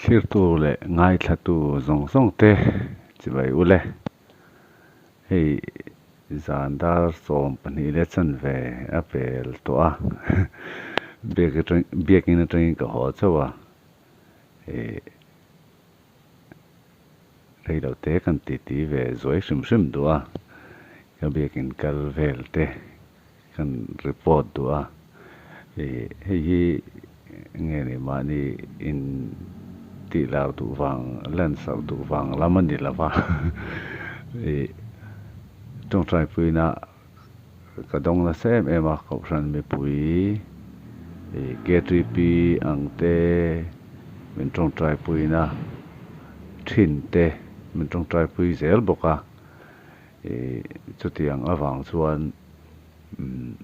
Thlirtu leh ngaithlatu zawng zawng te chibai ule. Hei zan dar 12 leh chanve a pel tawh a, biak atang biakin atangin ka haw chauh a, ih rei lo te kan titi ve zuai hrim hrim duh a, ka biakin kal vel te kan report duh a, ih hei hi nge ni mahni in tih lar duh vang lansarh duh vang lam a ni lo va, ih tawngtai puina ka dawng nasa em em a kohhran mipui ih K_T_P ang te min tawngtai puina thin te min tawngtai pui zel bawk a ih chutiang avang chuan umm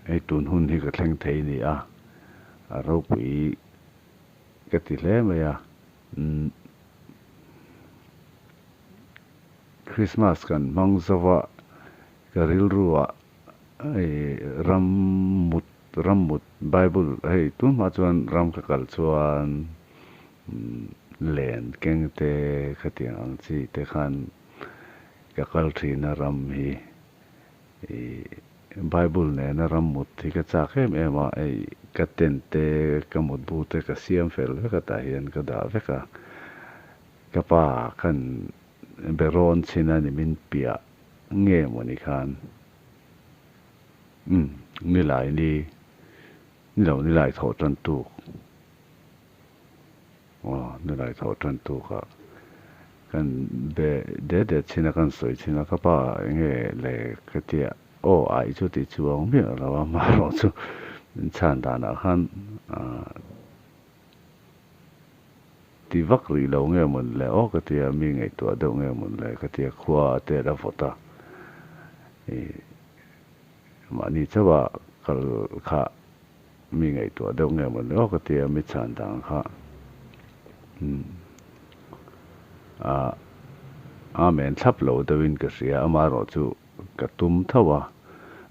hei tun hun hi ka thleng thei a ni a, a ropui ka ti hle mai a umm Christmas kan hmang zova ka rilru ah hei ram mut ram mut bible hei tun hma chuan ram ka kal chuan umm len keng te khatiang ang chi te khan ka kal thin a ram hi ih bible nena ram mut hi ka chak em em a hei ka tent te ka mutbu te ka siam fel vek a tah hian ka dah vek a ka pa khan be rawn chhin a ni min piah nge mawni khan umm nilai ni ni lo nilai thawh tan tuk aw nilai thawh tan tuk ah kan be det det chhin a kan sawi chhin a ka pa enge le ka tia aw ai chu tih chuang miah lo a amaherawh chu min chhan danah khan ah Ti vak rih lo nge mawn le aw ka tia, mi ngaihtuah deuh nge mawn le ka tia khua a tel a vawt a, ih mahni chauh a kal kha mi ngaihtuah deuh nge mawn le aw ka tia mi chhan dang kha umm ah amen thlap lo deuhin ka hria amaherawh chu ka tum tho a,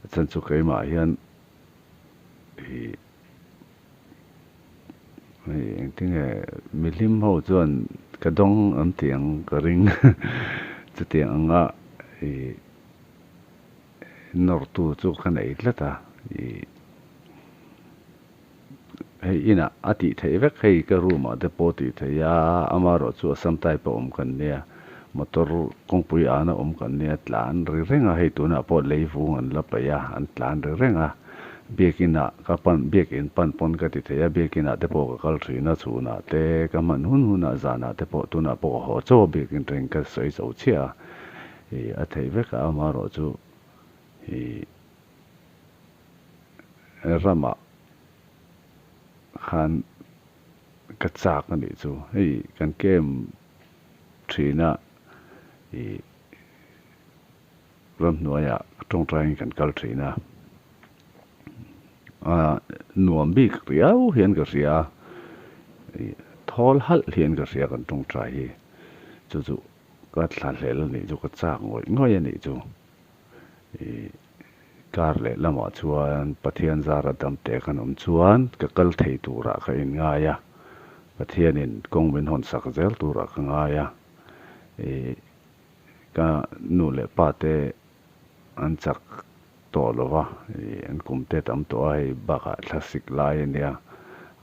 a chhan chu keimah hian ih. Hei engtinge mihlim ho chuan ka dawng an tih ang ka ring chutiang anga ih nawrtu chu ka nei tlat a ih hei inah a tih theih vek hei ka room ah te pawh tih theih a amaherawh chu assam type a awm kan nia motor kawngpui an a awm kan nia tlan ri reng a hei tunah pawh lei vung an la paih a an tlan ri reng a. Biakinah ka pan, biakin pan pawn ka ti thei a, biakinah te pawh ka kal thin a, chhunah te ka hman hun hunah zanah te pawh tunah pawh ka haw chauh a, biakin reng ka sawi zo chiah a, ih a theih vek a, amaherawh chu ih ramah khan ka chak a nih chu, hei kan camp thin a ih. Ramhnuaiah tawngtaiin kan kal thin a, a nuam bik riau hian ka hria a, ih thawl halh hian ka hria kan tawngtai hi, chu chu ka thlahlel a nih chu ka chak ngawih ngawih a nih chu, ih kar leh lamah chuan Pathian zara damte kan awm chuan ka kal thei turah ka inngai a, Pathianin kawng min hawn sak zel turah ka ngai a, ih. Ka nu leh pa te an chak tawh lo va, ih an kum te tam tawh a, hei bakah thlasik lai a nia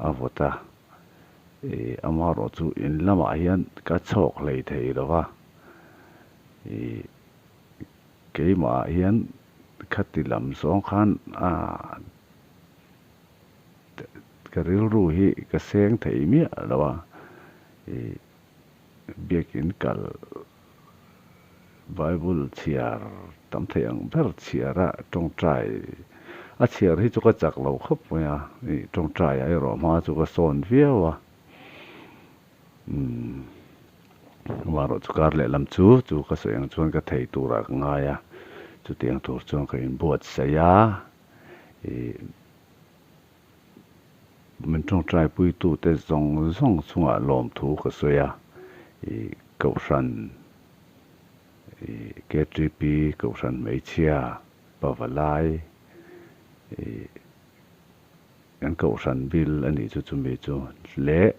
a vawt a, ih amaherawh chu in lamah hian ka chhawk hlei thei lo va, ih keimahah hian khati lam zawng khan a ka rilru hi ka seng thei miah lo a, ih. Biakin kal Bible chhiar tam thei ang ber chhiar a tawngtai a chhiar hi chu ka chak lo khawp mai a ih tawngtai ah erawh hma chu ka sawn viau a umm amaherawh chu kar lehlam chu chu ka sawi ang chuan ka thei turah ka ngai a chutiang tur chuan ka inbuatsaih a ih. Min tawngtaipuitute zawng zawng chungah lawmthu ka sawi a, ih Kohhran, ih KTP Kohhran Hmeichhia Pavalai, ih kan Kohhran bil a nih chu chumi chu leh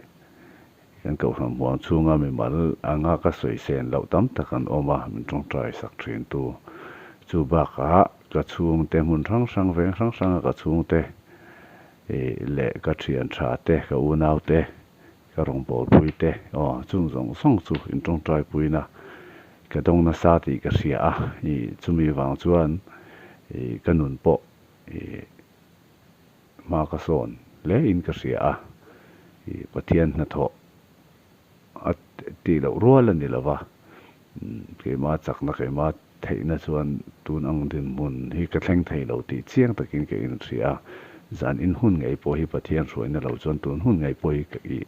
Kan kohhran huam chhunga mimal anga ka sawi sen loh tam tak an awm a, min tawngtai sak thin tu. Chu bakah ka chhungte hmun hrang hrang veng hrang hranga ka chhungte leh ka thian tha te, ka unau te, ka rawngbawlpui te aw chung zawng zawng chu in tawngtai puina ka dawng nasa tih ka hria a, chumi vang chuan ka nun pawh Hma ka sawn hle in ka hria a, i Pathian hnathawh a tih loh rual a ni lo va, keimah chakna keimah theihna chuan tun ang dinhmun hi ka thleng thei lo tih chiang takin ka inhria a, zan in hun ngei pawh hi Pathian hruaina lo chuan tun hun ngei pawh hi i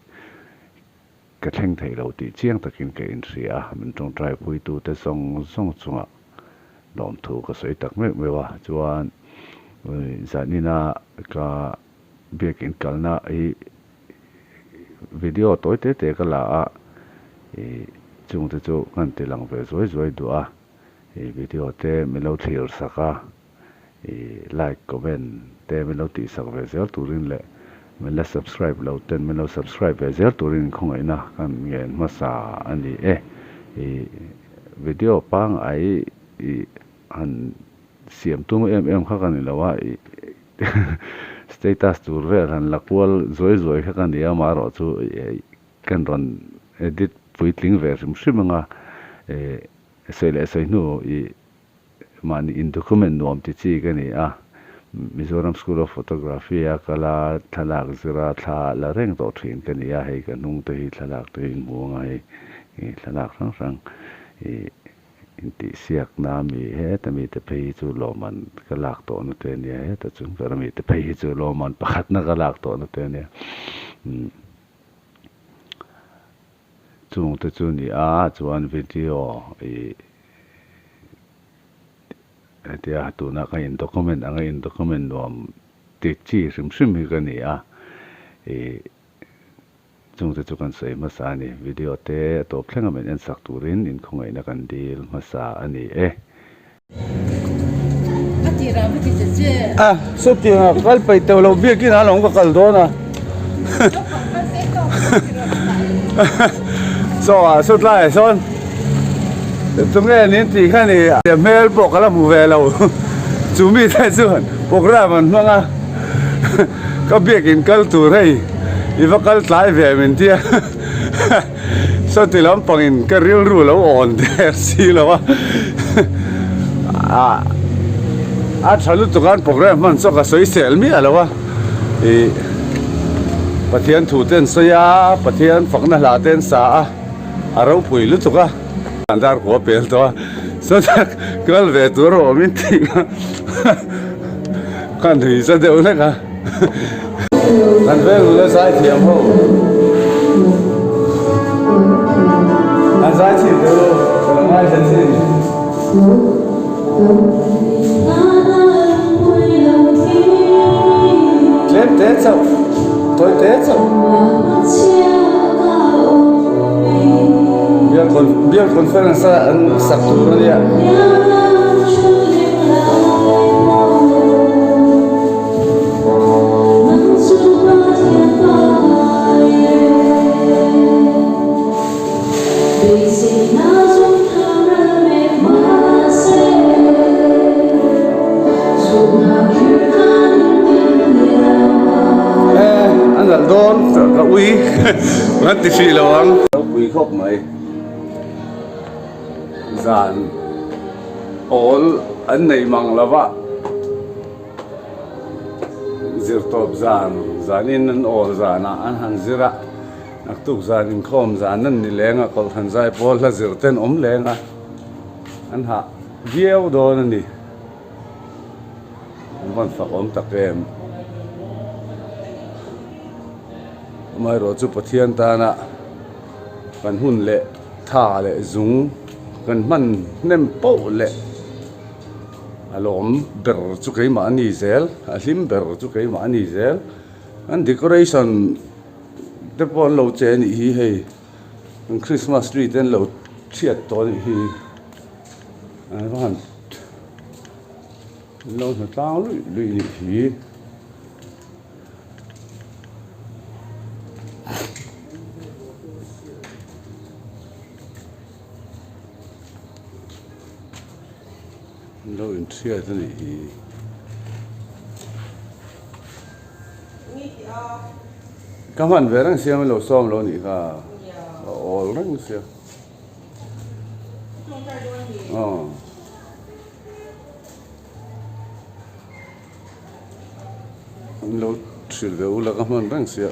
ka thleng thei lo tih chiang takin ka inhria a, min tawngtai puitute zawng zawng chungah lawmthu ka sawi tak meuh meuh a, chuan zanina ka biakin kalna hi video tawi te te ka la a, ih chungte chu ka han ti lang ve zuai zuai duh a, ih video te min lo thlir sak a. I like comment te min lo tih sak ve zel turin leh min la subscribe lo ten min lo subscribe ve zel turin khawngaihna kan ngen hmasa a ni e. I video pangngai i han siam tum em em kha ka ni lo a, i status tur vel han la kual zuai zuai kha ka ni a, amaherawhchu kan rawn edit puitling ve hrim hrim anga sawi leh sawi hnu i Mahni in document nuam ti chi ka ni a, Mizoram School of Photography a kal a, thlalak zira thla la reng tawh thin ka ni a, hei ka hnung te hi thlalak te hi hmu anga hei ih thlalak hrang hrang ih intihsiakna mi heta mi te phei hi chu lawmman ka lak tawhna te ania heta chung ber ami te phei hi chu lawmman pakhatna ka lak tawhna te ania umm. Chung te chu ni a chuan video ih hetia tuna ka in document anga in document nuam ti chi hrim hrim hi ka ni a ih chung te chu kan sawi hmasa a ni video te a tawp thleng a min en sak turin inkhawngaihna kan dil hmasa a ni e. A sawtianga kal paih teuh loh biakin a lawng ka kal dawn a saw ah saw tlaiah sawn tunge nin tih kha ni hmel pawh ka la hmu ve lo chu mi te chuan programme an hmang a ka biakin kal tur hei i va kal tlai ve min tia. Sawti lampangin ka rilru lo awn der si lo a, a tha lutuk a an programme hman chu ka sawi sel miah lo a, ih Pathian thu te an sawi a, Pathian fakna hla te an sa a, a ropui lutuk a. An dar kua pel tawh a, sawta kal ve tur a awm in tih kha ka nui za deuh hlek a. Kan veng nula zai thiam ho. An zai chhin teh u, ka lo ngaithla chhin. Tlem te chauh, tawi te chauh. Bial conference a an sak tur a nia. A nalh dawn ka ui kan ti hrih lo ang. Ropui khawp mai zan awl an nei mang lo va. Zirtawp zan, zanin an awl zanah an han zir a, naktuk zan inkhawm zan an ni leng a, Kohhran zai pawl hla zir ten awm leng a, an hah viau dawn a ni. An vawn fak awm tak em. Amaherawhchu Pathian tana kan hun leh tha leh zung kan hman hnem poh leh. A lawm ber chu keimah a ni zel, a hlim ber chu keimah a ni zel. An decoration te pawh an lo che a nih hi hei, an christmas tree te an lo chhiat tawh a nih hi. An va han an lo hna tlang luih luih a nih hi. An lo inhriat a nih hi. Ka hman ve reng sia min lo sawm lo nih kha a awl reng sia. Aw. An lo hrilh ve ula ka hman reng sia.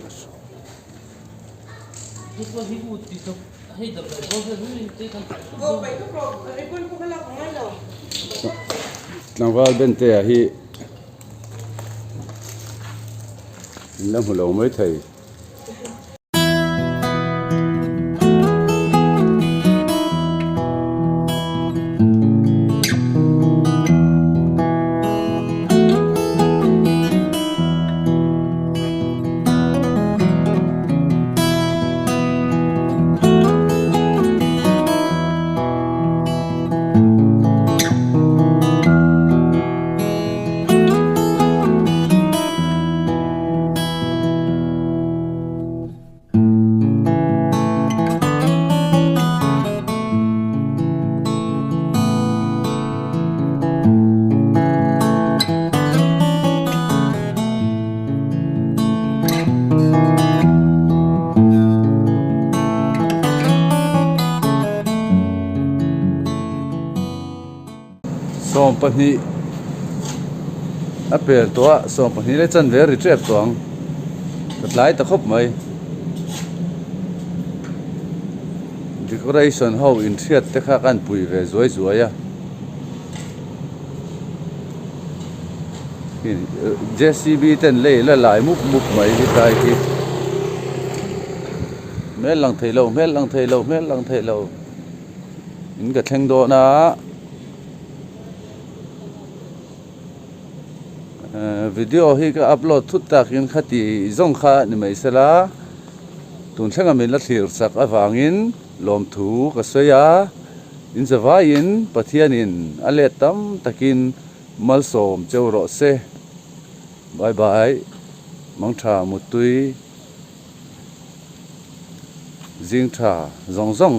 Tlangval Bentea hi in la hmu lo maithei. Sawmpahnih a pel tawh a sawmpahnih leh chanve a ri tep tawh ang ka tlai ta khawp mai decoration ho inhriat te kha ka han pui ve zuai zuai a J_c_b ten lei la lai mup mup mai hetlai hi hmel lang thei lo hmel lang thei lo hmel lang thei lo in ka thleng dawn a video hi ka upload thut takin khati zawng kha ni mai sela tun thlenga min la thlir chak avangin lawmthu ka sawi a in zavaiin Pathianin a let tam takin Malsawm cheu rawh se. Bye bye Mangtha Muttui Zingtha zawng zawng.